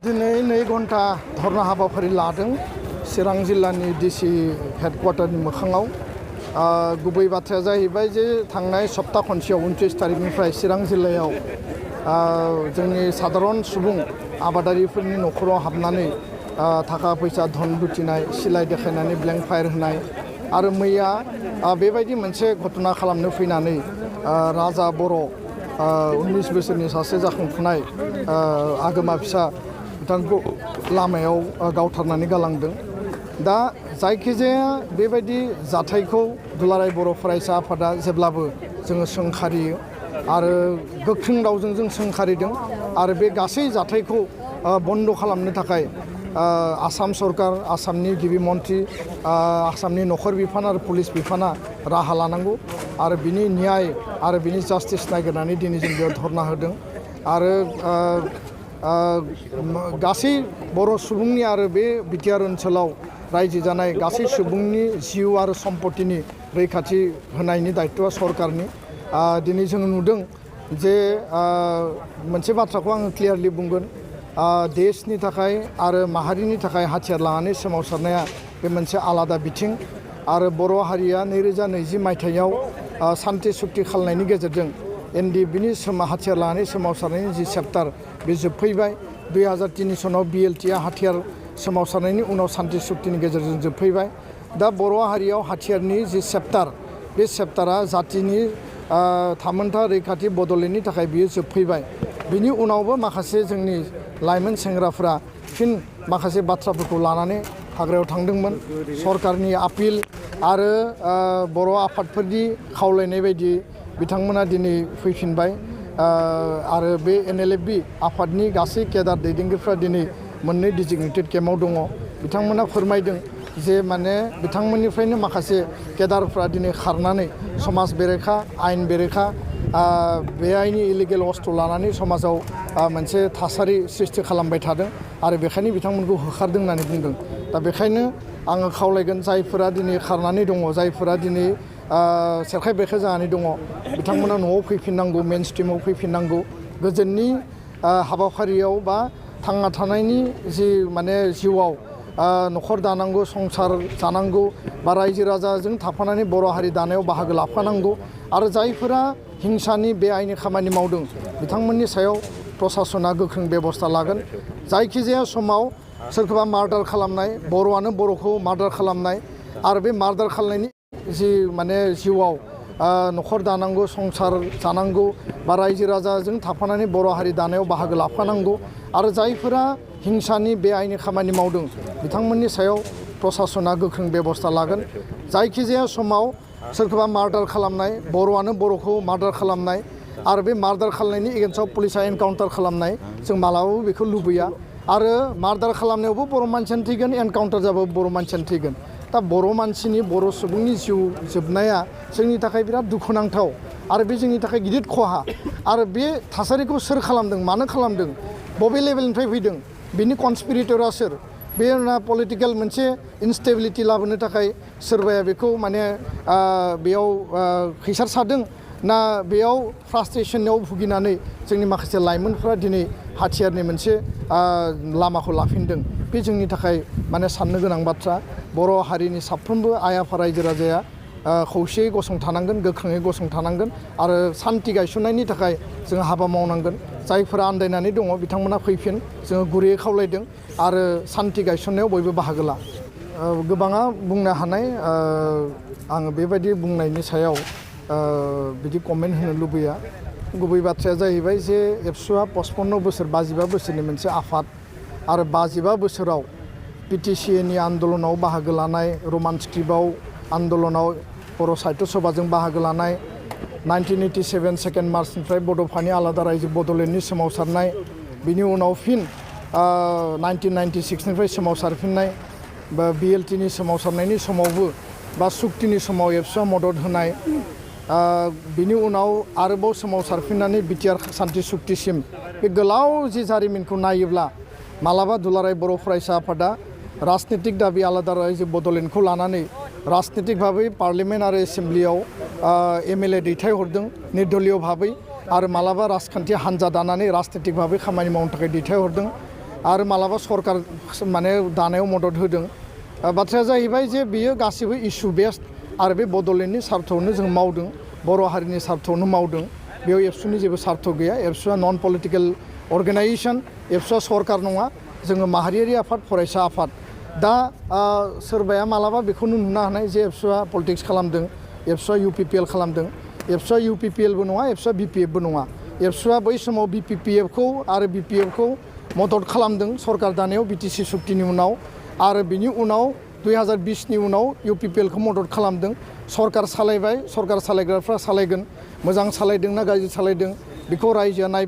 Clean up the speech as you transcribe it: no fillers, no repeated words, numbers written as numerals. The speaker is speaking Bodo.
दिनै 2 घन्टा धरना हाबाफारि लादों चिरां जिल्लानि डिसि हेडक्वार्टारनि मोखाङाव गुबै बाथ्राया जाहैबाय जे थांनाय सप्ता खनसेयाव 29 तारिखनिफ्राय चिरां जिल्लायाव जोंनि साधारन सुबुं आबादारिफोरनि न'खराव हाबनानै थाखा फैसा धन लुटिनाय सिलाइ देखायनानै ब्लेंक फायार होनाय आरो मैया बेबायदि मोनसे घटना खालामनो फैनानै राजा बर' 19 बोसोरनि सासे जाखांफुनाय आगोमा फिसा बिथांखौ लामायाव गावथारनानै गालांदों। दा जायखिजाया बेबायदि जाथायखौ दुलाराय बर' फरायसा आफादा जेब्लाबो जोङो सोंखारियो आरो गोख्रों रावजों जों सोंखारिदों आरो बे गासै जाथायखौ बन्द खालामनो थाखाय आसाम सरकार, आसामनि गिबि मन्थ्रि, आसामनि नखर बिफान आरो पुलिस बिफाना राहा लानांगौ आरो बिनि न्याय आरो बिनि जास्टिस नागिरनानै दिनै जों बेयाव धरना होदों आरो गासै बर' सुबुंनि आरो बे बिटिआर ओनसोलाव रायजो जानाय गासै सुबुंनि जिउ आरो सम्पतिनि रैखाथि होनायनि दायित्वआ सरकारनि। दिनै जों नुदों जे मोनसे बाथ्राखौ आङो क्लियारलि बुंगोन, देशनि थाखाय आरो माहारिनि थाखाय हाथियार लानानै सोमावसारनाया बे मोनसे आलादा बिथिं आरो बर' हारिया 2020 मायथाइयाव सान्ति सुक्ति खालामनायनि गेजेरजों एनडिएफबिनि हाथियार लानानै सोमावसारनायनि जि चेप्टार बे जोबफैबाय। 2003 सनाव बिएलटिआ हाथियार सोमावसारनायनि उनाव सान्ति सुक्तिनि गेजेरजों जोबफैबाय। दा बर' हारियाव हाथियारनि जि चेप्टार बे चेप्टारा जातिनि थामोन्था रैखाथि बड'लेण्डनि थाखाय बियो जोबफैबाय। बिनि उनावबो माखासे जोंनि लाइमोन सेंग्राफ्रा फिन माखासे बाथ्राफोरखौ लानानै हाग्रायाव थांदोंमोन। सरकारनि आपिल आरो बर' आफादफोरनि खावलायनाय बायदि बिथांमोना दिनै फैफिनबाय आरो बे एनएलएफबि आफादनि गासै केडार दैदेनगिरिफ्रा दिनै मोननै डिजिगनेटेड केम्पआव दङ। बिथांमोना फोरमायदों जे माने बिथांमोननिफ्रायनो माखासे केडारफ्रा दिनै खारनानै समाज बेरेखा, आयेन बेरेखा बेआइनि इलिगेल अस्थ्र लानानै समाजाव मोनसे थासारि सृष्टि खालामबाय थादों आरो बेखायनो बिथांमोनखौ होखारदों होननानै बुंदों। दा बेखायनो आङो खावलायगोन जायफोरा दिनै खारनानै दङ, जायफोरा दिनै सेरखाय बेरखाय जानानै दङ, बिथांमोना न'आव फैफिननांगौ, मेन स्ट्रिमाव फैफिननांगौ। गोजोननि हाबाफारियाव बा थांना थानायनि जि माने जिउआव न'खर दानांगौ, संसार जानांगौ बा रायजो राजाजों थाफानानै बर' हारि दानायाव बाहागो लाफानांगौ आरो जायफोरा हिंसानि बेआइनि खामानि मावदों बिथांमोननि सायाव प्रसासना गोख्रों बेबस्था लागोन। जायखिजाया समाव सोरखौबा मार्डार खालामनाय, बर'आनो बर'खौ मार्डार खालामनाय आरो बे मार्डार खालामनायनि जि माने जिउआव न'खर दानांगौ, संसार जानांगौ बा रायजो राजाजों थाफानानै बर' हारि दानायाव बाहागो लाफानांगौ आरो जायफोरा हिंसानि बेआइनि खामानि मावदों बिथांमोननि सायाव प्रसासना गोख्रों बेबस्था लागोन। जायखिजाया समाव सोरखौबा मार्डार खालामनाय, बर'आनो बर'खौ मार्डार खालामनाय आरो बे मार्डार खालामनायनि एगेन्स्टआव पुलिसा एनकाउन्टार खालामनाय जों मालाबाबो बेखौ लुबैया आरो मार्डार खालामनायावबो बर' मानसियानो थैगोन, एनकाउन्टार जाबाबो बर' मानसियानो थैगोन। दा बर' मानसिनि, बर' सुबुंनि जिउ जोबनाया जोंनि थाखाय बिराद दुखुनांथाव आरो बे जोंनि थाखाय गिदिर खहा आरो बे थासारिखौ सोर खालामदों, मानो खालामदों, बबे लेभेलनिफ्राय फैदों, बिनि कनस्पिरेटरा सोर, बे पलिटिकेल मोनसे इनस्टेबिलिटि लाबोनो थाखाय सोरबाया बेखौ माने बेयाव खैसार सादों ना बेयाव फ्रास्ट्रेसनाव भुगिनानै जोंनि माखासे लाइमोनफ्रा दिनै हाथियारनि मोनसे लामाखौ लाफिनदों। बे जोंनि थाखाय माने साननो गोनां बाथ्रा। बर' हारिनि साफ्रोमबो आइ आफा रायजो राजाया खौसेयै गसंथानांगोन, गोख्रोङै गसंथानांगोन आरो सान्थि गायसननायनि थाखाय जों हाबा मावनांगोन। जायफोरा आन्दायनानै दङ बिथांमोना फैफिन, जोङो गुरैयै खावलायदों आरो सान्थि गायसननायाव बयबो बाहागो ला। गोबाङा बुंनो हानाय, आङो बेबायदि बुंनायनि सायाव बिदि कमेन्ट होनो लुबैया। गुबै बाथ्राया जाहैबाय जे एबसुआ 55 बोसोर, 52 बोसोरनि मोनसे आफाद आरो 52 बोसोराव बिटिसिएनि आन्दलनाव बाहागो लानाय, रमान स्क्रिप्टआव आन्दलनाव बर' साहित्य सभाजों बाहागो लानाय, 1987 2 मार्चनिफ्राय बड'फानि आलादा रायजो बड'लेण्डनि सोमावसारनाय, बिनि उनाव फिन 1996निफ्राय सोमावसारफिननाय बा बिएलटिनि सोमावसारनायनि समावबो बा सुक्तिनि समाव एबसुआ मदद होनाय, बिनि उनाव आरोबाव सोमावसारफिननानै बिटिआर सान्ति सुक्तिसिम बे गोलाव जि जारिमिनखौ नायोब्ला मालाबा दुलाराय बर' फरायसा आफादा राजनितिक दाबि आलादा रायजो बड'लेण्डखौ लानानै राजनितिक भाबै पार्लियामेन्ट आरो एसेम्ब्लियाव एमएलए दैथायहरदों निर्दलीय भाबै आरो मालाबा राजखान्थि हान्जा दानानै राजनितिक भाबै खामानि मावनो थाखाय दैथायहरदों। आरो मालाबा सरकार माने दानायाव मदद होदों बाथ्राया जाहैबाय जे बियो गासिबो इसु बेस्ड आरो बे बड'लेण्डनि सार्थआवनो जों मावदों बर' हारिनि सार्थआवनो मावदों बेयाव एबसुनि जेबो सार्थ गैया एबसुआ नन पलिटिकेल अर्गेनाइजेसन एबसुआ सरकार नङा जोङो माहारियारि आफाद फरायसा आफाद दा सोरबाया मालाबा बेखौनो नुनो हानाय जे एबसुआ पलिटिक्स खालामदों एबसुआ UPPL खालामदों एबसुआ UPPLबो नङा एबसुआ BPFबो नङा एबसुआ बै समाव BPPFखौ आरो BPFखौ मदद खालामदों सरकार दानायाव BTC सुक्तिनि उनाव आरो बिनि उनाव 2020नि उनाव UPPLखौ मदद खालामदों सरकार सालायबाय सरकार सालायग्राफ्रा सालायगोन मोजां सालायदोंना गाज्रि सालायदों बेखौ रायजोआ नाय